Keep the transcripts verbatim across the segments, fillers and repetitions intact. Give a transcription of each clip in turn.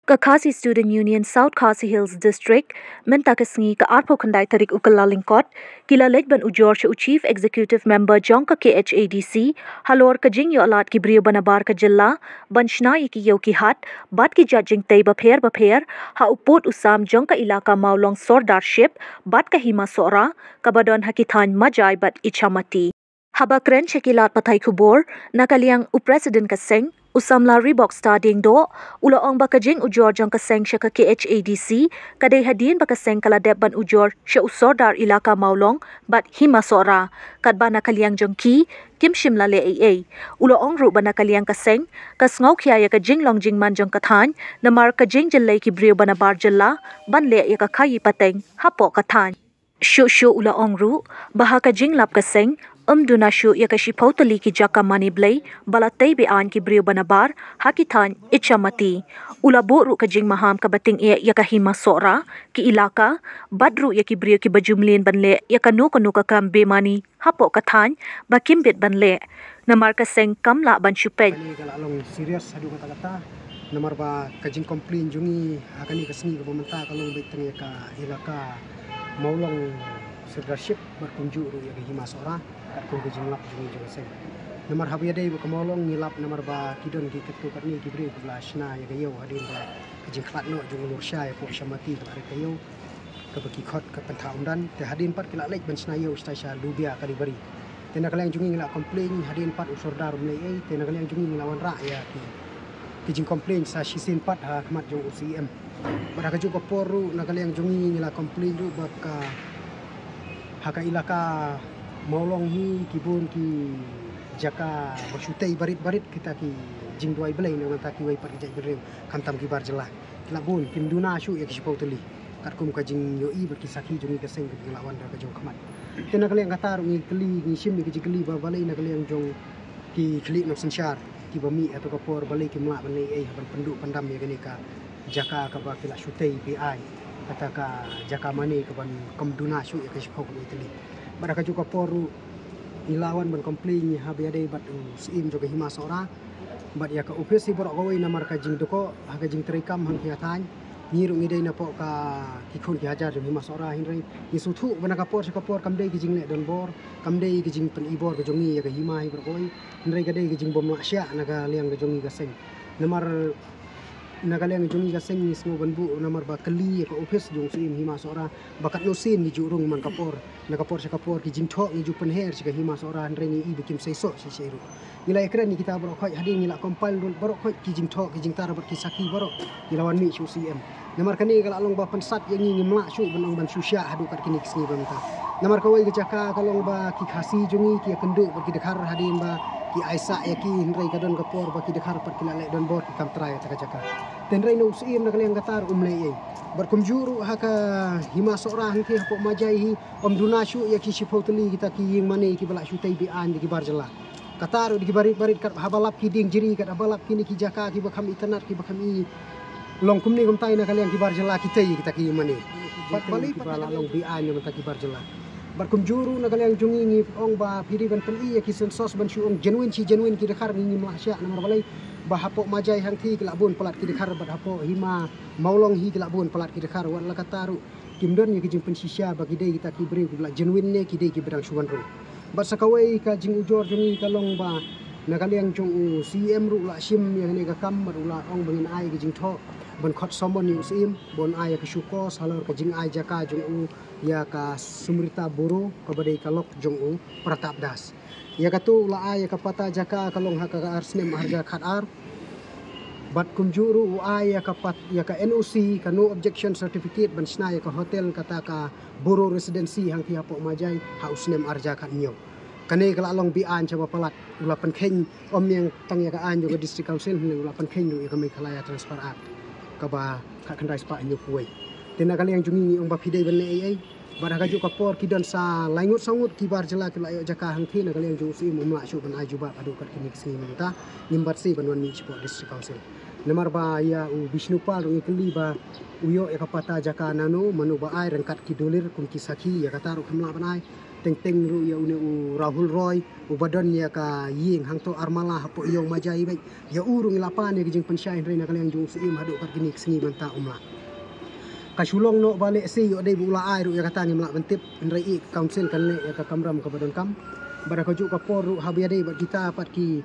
Ka Khasi Student Union South Khasi Hills District, mynta ka sngi ka arphew khyndai tarik u Kyllalyngkot, ki la leit ban ujor sha u Chief Executive Member jong ka K H A D C, halor ka jingïoh lad ki briew ba nabar ka jylla ban shna ïa ki ïew ki hat bad ki jait jingtei bapher bapher ha u pud u sam jong ka ilaka Mawlong Sordarship bad ka Hima Sohra, kaba don ha ki thaiñ Majai bad Ichamati. Haba kren sha ki lad pathai khubor na ka liang u President ka seng, u samla Reebok Star Diengdoh, u la ong ba ka jingujor jong ka seng sha ka K H A D C ka dei hadien ba ka seng ka la dep ban ujor sha u Sordar ilaka Mawlong bad Hima Sohra, katba na ka liang jong ki kim shym la leh ei ei. U la ong ruh ba na ka liang ka seng ka sngewkhia ïa ka jinglong jingman jong ka thaiñ, namar ka jingjyllei ki briew ba nabar jylla ban leh ïa ka khaïi pateng hapoh ka thaiñ. Shuh shuh u la ong ruh ba ha ka jinglap ka seng, ym duna shuh ïa ka shiphew tylli ki jaka mane blei ba la tei be-aiñ ki briew ba nabar ha ki thaiñ Ichamati. U la buh ruh ka jingmaham kaba tyngeh ïa ka Hima Sohra, ki ilaka, bad ruh ïa ki briew kiba ju mlien ban leh ïa kano kano ka kam bemane hapoh ka thaiñ ba kim bit ban leh, namar ka seng kam lah ban shu peit. Kane ka la long serious haduh katta katta. Namar ba ka jingcomplain jong ngi ha kane ka sngi kaba mynta ka long beit tang ïa ka ilaka Mawlong Sordarship bad kumjuh ruh ïa ka Hima Sohra, katkum ka jinglap jong ngi jong ka seng. Namar haba ïadei bad ka Mawlong ngi lap namar ba ki don ki katto katne ki briew kiba la shna ïa ka ïew hadien ba ka jingkhlad noh jong u Lursha ïa ka Ichamati ka la rit ka ïew kaba ki khot ka Pynthah Umdan, te hadien pat ki la leit ban shna ïew shatai sha Lubia Kalibari. Te na ka liang jong ngi ngi la complain hadien pat u Sordar um leh ei, te na ka liang jong ngi ngi la wanrah ïa ki, ki jingcomplain sa shisien pat ha khmat jong u C E M. Bad ha kajuh ka por ruh na ka liang jong ngi ngi la complain ruh ba ka ha ka ilaka Mawlong hi ki bun ki jaka ba shu tei barit barit kita ki jingduwai blei na ka bynta kiwei pat ki jaitbynriew khamtam ki bar jylla. Ki la bun, kim duna shuh ïa ki shiphew tylli. Katkum ka jingïohi bad ki sakhi jong ngi ka seng kaba ngi la wan da ka jong khmat. Te na ka liang kata ruh ngi kylli, ngi shim ïa ki jingkylli ba balei na ka liang jong ki khlieh nongsynshar kiba mih ha kato ka por balei kim lah ban leh ei ha ban pynduh pyndam ïa kane ka jaka kaba ki la shu tei be-aiñ, kata ka jaka mane kaban kam duna shuh ïa ka shiphew khyndai tylli. Bad ha kajuh ka por ruh ngi la wan ban complain ngi haba ïadei bad u Syiem jong ka Hima Sohra bad ïa ka ophis hi baroh kawei namar ka jingdukok ha ka jingtrei kam hangtei ha thaiñ. Ngi ruh ngi dei napoh ka ki khun ki hajar jong Hima Sohra, hynrei ngi sngewthuh ba na ka por sha ka por kam dei ka jingleh donbor, kam dei ka jingpyni bor ka jong ngi ïa ka hima hi baroh kawei, hynrei ka dei ka jingbym lah shiah na ka liang ka jong ngi ka seng. Namar na ka liang jong ngi ka seng ngi sngew ban buh namar ba kylli ïa ka ophis jong u Syiem Hima Sohra ba katno sien ngi ju rung man ka por, na ka por sha ka por ki jingthoh ngi ju pynher sha ka Hima Sohra, hynrei ngi i ba kim seisoh shisha ruh. Ngi la ïakren ïa kita baroh khoit, hadien ngi la compile ruh baroh khoit ki jingthoh ki jingtar bad ki sakhi baroh, ngi la wan mih sha u Syiem. Namar kane ka la long ba pynsat ïa ngi, ngim lah shuh ban ong ban shu shiah haduh kat kine ki sngi ba mynta. Namar kawei ka jaka ka long ba ki Khasi jong ngi ki ïakynduh bad ki dkhar hadien ba ki ai sah ïa ki, hynrei ka don ka por ba ki dkhar pat ki la leh donbor, ki kam trai ïa kata ka jaka. Te hynrei na u Syiem na ka liang kata ruh um leh ei. Bad kumjuh ruh ha ka Hima Sohra hangtei hapoh Majai hi, ym duna shuh ïa ki shiphew tylli kita ki ïing mane kiba la shu tei be-aiñ da ki bar jylla. Kata ruh da ki barit barit, kat haba lap ki dieng jri, kat haba lap kine ki jaka kiba kham itynnad kiba kham i long kumne kumtai na ka liang ki bar jylla ki tei kita ki ïing mane. Bad balei pat kiba la long be-aiñ na bynta ki bar jylla. Bad kumjuh ruh na ka liang jong ngi ngi ong ba phi dei ban pyni ïa ki census ban shu ong genuine shi genuine ki dkhar, ngi ngim lah shiah namar balei ba hapoh Majai hangtei ki la bun palat ki dkhar bad hapoh Hima Mawlong hi ki la bun palat ki dkhar, wat la kata ruh kim don ïa ki jingpynshisha ba ki dei kita ki briew kiba la genuine ne ki dei kiba dang shu wan rung. Bad sa kawei ka jingujor jong ngi ka long ba na ka liang jong u Syiem ruh u la shim ïa kane ka kam bad u la ong ba ngin ai ka jingthoh ban khot summon ïa u Syiem ban ai ïa ka show cause halor ka jingai jaka jong u ïa ka Sumrita Boro kaba dei ka lok jong u Pratap Das. Ïa kato u la ai ïa ka pata jaka ka long ha ka ar snem ar hajar khatar. Bad kumjuh ruh u ai ïa ka pat, ïa ka N O C, ka no objection certificate ban shna ïa ka hotel kata ka Boro Residency hangtei hapoh Majai ha u snem ar hajar khathynñiew. Kane ka la long be-aiñ shaba palat, u la pynkheiñ ym ïa tang ïa ka aiñ jong ka District Council, hynrei u la pynkheiñ ruh ïa ka Meghalaya Transfer Act kaba khatkhyndai spah hynñiewphew wei. Te na ka liang jong ngi ngi ong ba phi dei ban leh ei ei. Bad ha kajuh ka por ki don sa lai ngut saw ngut ki bar jylla ki la ïoh jaka hangtei na ka liang jong u Syiem, um lah shuh ban ai jubab haduh kat kine ki sngi mynta, ngim bat shuh ban wan mih shapoh District Council. Namar ba ïa u Bishnu Pal ruh ngi kylli ba u ïoh ïa ka pata jaka nano, mano ba ai, ryngkat ki dulir kum ki sakhi, ïa kata ruh kam lah ban ai. Teng teng ruh ïa une u Rahul Roy uba don ïa ka ïing hangto Armala hapoh Ïew Majai beit. Ïa u ruh ngi la pan ïa ka jingpynshai hynrei na ka liang jong u Syiem haduh kat kine ki sngi mynta um lah. Ka shu long noh ba lehse ïoh dei ba u la ai ruh ïa kata ngim lah ban tip hynrei ïa ka council kan leh ïa ka kamram kaba donkam. Bad ha kajuh ka por ruh haba ïadei bad kita pat ki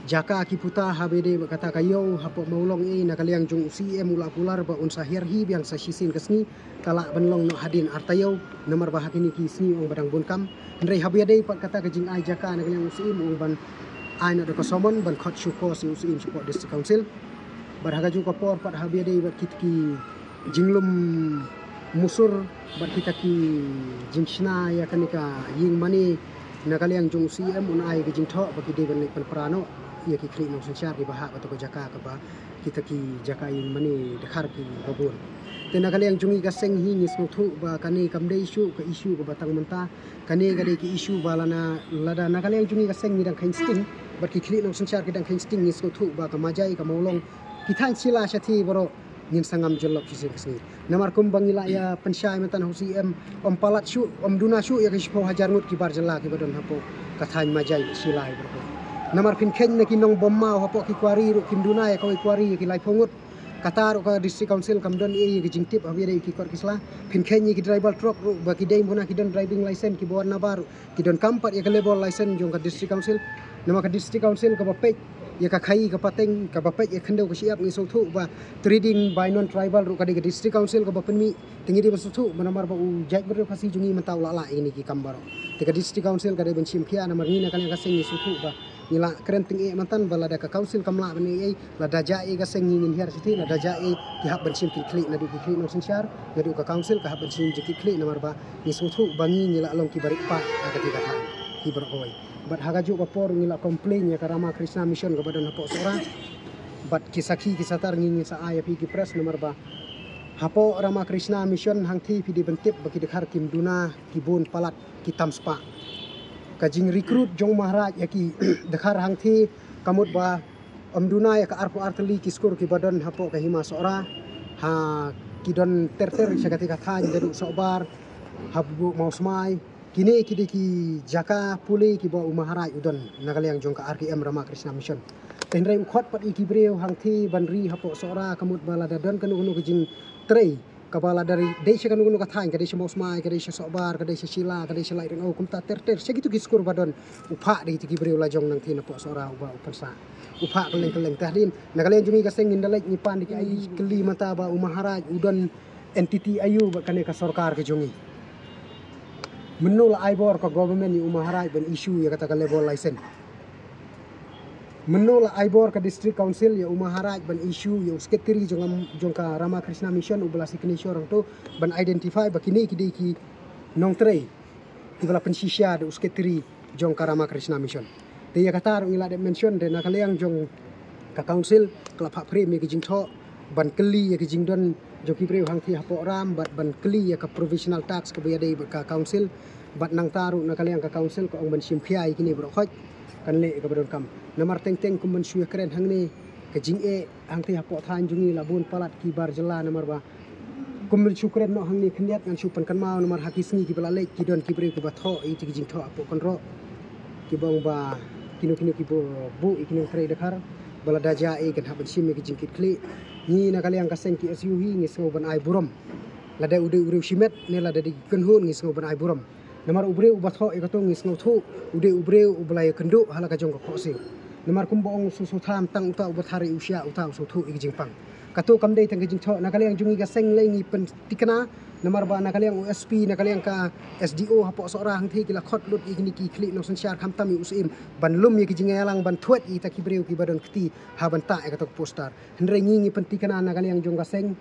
jaka ki puta haba ïadei bad kata ka ïew hapoh Mawlong ei na ka liang jong u Syiem u la kular ba un sa hiar hi biang sa shisien ka sngi ka lah ban long noh hadien ar taïew namar ba ha kine ki sngi ong ba dang bun kam. Hynrei haba ïadei pat kata ka jingai jaka na ka liang u Syiem ong ban ai noh da ka summon ban khot show cause ïa u Syiem shapoh District Council. Bad ha kajuh ka por pat haba ïadei bad kit ki jinglum musur bad kita ki jingshna ïa kane ka ïing mane na ka liang jong u Syiem un ai ka jingthoh ba ki dei ban leit pynpra noh ïa ki khlieh nongsynshar kiba hap ha kato ka jaka kaba kita ki jaka ïing mane dkhar kiba bun. Te na ka liang jong ngi ka seng hi ngi sngewthuh ba kane kam dei shuh ka issue kaba tang mynta. Kane ka dei ka issue ba lana lada na ka liang jong ngi ka seng ngi dang kheiñ sting bad ki khlieh nongsynshar ki dang kheiñ sting ngi sngewthuh ba ka Majai ka Mawlong ki thaiñ Shilla shathie baroh ngin sa ngam jyllop shisien ka sngi. Namar kumba ngi la ïa pynshai mynta na u Syiem ym palat shuh ym duna shuh ïa ka shiphew hajar ngut ki bar jylla kiba don hapoh ka thaiñ Majai Shilla baroh. Namar phin kheiñ na ki nong bom maw hapoh ki quarry ruh kim duna ïa kawei quarry ïa ki laiphew ngut. Kata ruh ka District Council kam don ei ïa ka jingtip haba ïadei ki kot ki sla. Phin kheiñ ïa ki driver truck ruh ba ki dei mona ki don driving license kiba wan na bar ruh ki donkam pat ïa ka labour license jong ka District Council. Namar ka District Council kaba peit ïa ka khaii ka pateng kaba peit ïa ka khyndew ka shyiap ngi sngewthuh ba trading by non tribal ruh ka dei ka District Council kaba pynmih. Te ngi dei ban sngewthuh ba namar ba u jaitbynriew Khasi jong ngi mynta u la lah ïa kine ki kam baroh. Te ka District Council ka dei ban shim khia namar ngi na ka liang ka seng ngi sngewthuh ba ngi la kren tyngeh mynta ba lada ka council kam lah ban ei ei lada jia ei ka seng ngi ngin hiar shithi lada jia ei ki hap ban shim kit khlieh naduh ki khlieh nongsynshar naduh ka council ka hap ban shim jingkit khlieh namar ba ngi sngewthuh ba ngi ngi la long kiba rieh paid ha kata ka thaiñ kiba rah kawei. Bad ha kajuh ka por ngi la complain ïa ka Ramakrishna Mission kaba don hapoh Sohra. Bad ki sakhi ki satar ngi ngin sa ai ïa phi ki press namar ba hapoh Ramakrishna Mission hangthie phi dei ban tip ba ki dkhar kim duna ki bun palat ki tam spah. Ka jingrecruit jong u Maharaj ïa ki dkhar hangthie ka mut ba ym duna ïa ka arphew ar tylli ki skur kiba don hapoh ka hima Sohra. Ha ki don ter ter sha kata ka thaiñ naduh Sohbar haduh Mawsmai. Kine ki dei ki jaka pule kiba u Maharaj u don na ka liang jong ka R K M Ramakrishna Mission. Te hynrei u khot pat ïa ki briew hangthie ban ri hapoh Sohra ka mut ba lada don kano kano ka jingtrei kaba lada ri dei sha kano kano ka thaiñ ka dei sha Mawsmai ka dei sha Sohbar ka dei sha Shilla ka dei sha Laitrengo kumta ter ter sha kito ki skur ba don u phah da kito ki briew la jong nangthie napoh Sohra uba u pynsah u phah kylleng kylleng. Te hadien na ka liang jong ngi ka seng ngin da leit ngi pan da ki ai kylli mynta ba u Maharaj u don entity aiu bad kane ka sorkar ka jong ngi. Mynno la ai bor ka government ïa u Maharaj ban issue ïa kata ka labour license? Mynno la ai bor ka District Council ïa u Maharaj ban issue ïa u secretary jong, jong ka Ramakrishna Mission uba la signature hangto ban identify ba kine ki dei ki nongtrei kiba la pynshisha da u secretary jong ka Ramakrishna Mission? Te ïa kata ruh ngi la dep mention te na ka liang jong ka council ka la phah pyrshah ïa ki jingthoh ban kylli ïa ki jingdon jong ki briew hangthie hapoh Ram bad ban kylli ïa ka provisional tax kaba ïadei bad ka council. Bad nangta ruh na ka liang ka council ka ong ban shim khia ïa kine baroh khoit kan leh ïa kaba donkam. Namar teng teng kum ban shu ïa kren hangne ka jingeh hangthie hapoh thaiñ jong ngi la bun palat ki bar jylla namar ba kum ban shu kren noh hangne khyndiat ngan shu pynkynmaw namar ha ki sngi kiba la leit ki don ki briew kiba thoh ïa ki jingthoh hapoh kynroh kiba ong ba kino kino kiba buh ïa ki nongtrei dkhar ba lada jia ei kan hap ban shim ïa ki jingkit khlieh. Ngi na ka liang ka seng K S U hi ngi sngew ban ai burom. Lada u dei u riewshimet ne lada dei ki kynhun ngi sngew ban ai burom. Namar u briew uba thoh ïa kato ngi sngewthuh u dei u briew uba la ïakynduh ha la ka jong ka khohsiew. Namar kumba ong sngewthuh tham tang uta uba thar ïa u shyiap uta u sngewthuh ïa ka jingpang. Kato kam dei tang ka jingthoh na ka liang jong ngi ka seng lei ngi pyntikna. Namar ba na ka liang u S P na ka liang ka S D O hapoh Sohra hangthie ki la khot lut ïa kine ki khlieh nongsynshar khamtam ïa u Syiem ban lum ïa ki jingïalang ban thwet ïa kita ki briew kiba don kti ha ban tah ïa kato ka poster. Hynrei ngi ngi pyntikna na ka liang jong ka seng.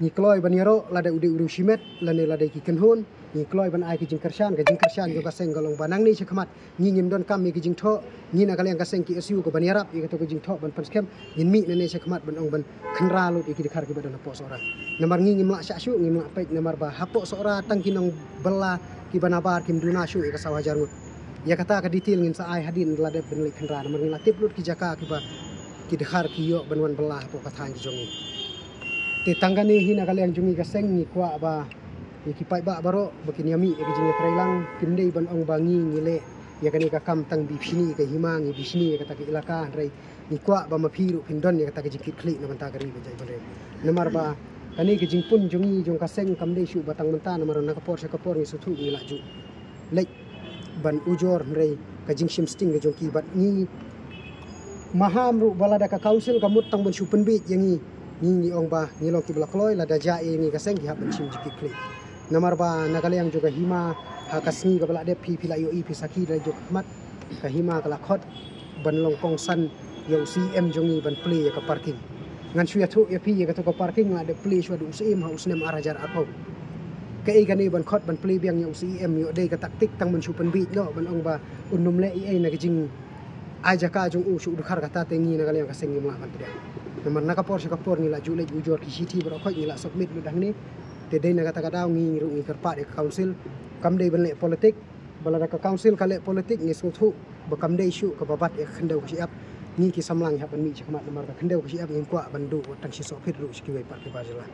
Ngi kloi ban ïaroh lada u dei u riewshimet lane lada ki kynhun. Ngi kloi ban ai ki jingkyrshan ka jingkyrshan jong ka seng ka long ba nangne shakhmat ngi ngim donkam ïa ki jingthoh. Ngi na ka liang ka seng K S U ka ban ïarap ïa kato ka jingthoh ban pynskhem ngin mih nangne shakhmat ban ong ban khynra lut ïa ki dkhar kiba don hapoh Sohra. Namar ngi ngim lah shah shuh ngim lah peit namar ba hapoh Sohra tang ki nongbylla kiba nabar kim duna shuh ïa ka saw hajar ngut. Ïa kata ka detail ngin sa ai hadien la dep ban leit khynra namar ngi la tip lut ki jaka kiba ki dkhar ki ïoh ban wan bylla hapoh ka thaiñ jong ngi. Te tang kane hi na ka liang jong ngi ka seng ngi kwah ba ïa ki paidbah baroh ba kin ïa mih ïa ka jingïatreilang, kim dei ban ong ba ngi ngi leh ïa kane ka kam tang bishni ka hima, ngi bishni ïa kata ka ilaka, hynrei ngi kwah ba ma phi ruh phin don ïa kata ka jingkitkhlieh na bynta ka ri bad jaitbynriew. Namar ba kane ka jingpun jong ngi jong ka seng kam dei shuh ba tang mynta, namar na ka por sha ka por ngi sngewthuh ngi lah ju leit ban ujor, hynrei ka jingshim sting ka jong ki bad ngi maham ruh ba lada ka council ka mut tang ban shu pynbiej ïa ngi, ngi ngi ong ba ngi long kiba la kloi, lada jia ïa ngi ka seng ki hap ban shim jingkitkhlieh. Namar ba na ka liang jong ka hima, ha ka sngi kaba la dep phi phi la ïohi, phi sakhi da la jong ka khmat, ka hima ka la khot ban long kongsan ïa u C E M jong ngi ban plie ïa ka parking. Ngan shu ïathuh ïa phi, ïa kato ka parking la dep plie shuwa da u Syiem ha u snem ar hajar arphew. Kaei kane ban khot ban plie biang ïa u C E M, ïoh dei ka taktik tang ban shu pynbiej noh ban ong ba un nym leh ei ei na ka jingai jaka jong u, shu dkhar kata te ngi na ka liang ka seng ngim lah ban pdiang. Namar na ka por sha ka por ngi la ju leit ujor, ki shithi baroh khoit ngi la submit lut hangne. Te dei na kata ka daw ngi ruh ngi kyrpad ïa ka council, kam dei ban leh politik. Ba lada ka council ka leh politik ngi sngewthuh ba kam dei shuh kaba bat ïa ka khyndew ka shyiap. Ngi ki samla ngi hap ban mih sha khmat, namar ka khyndew ka shyiap ngim kwah ban duh wat tang shisoh phit ruh sha kiwei pat ki bar jylla.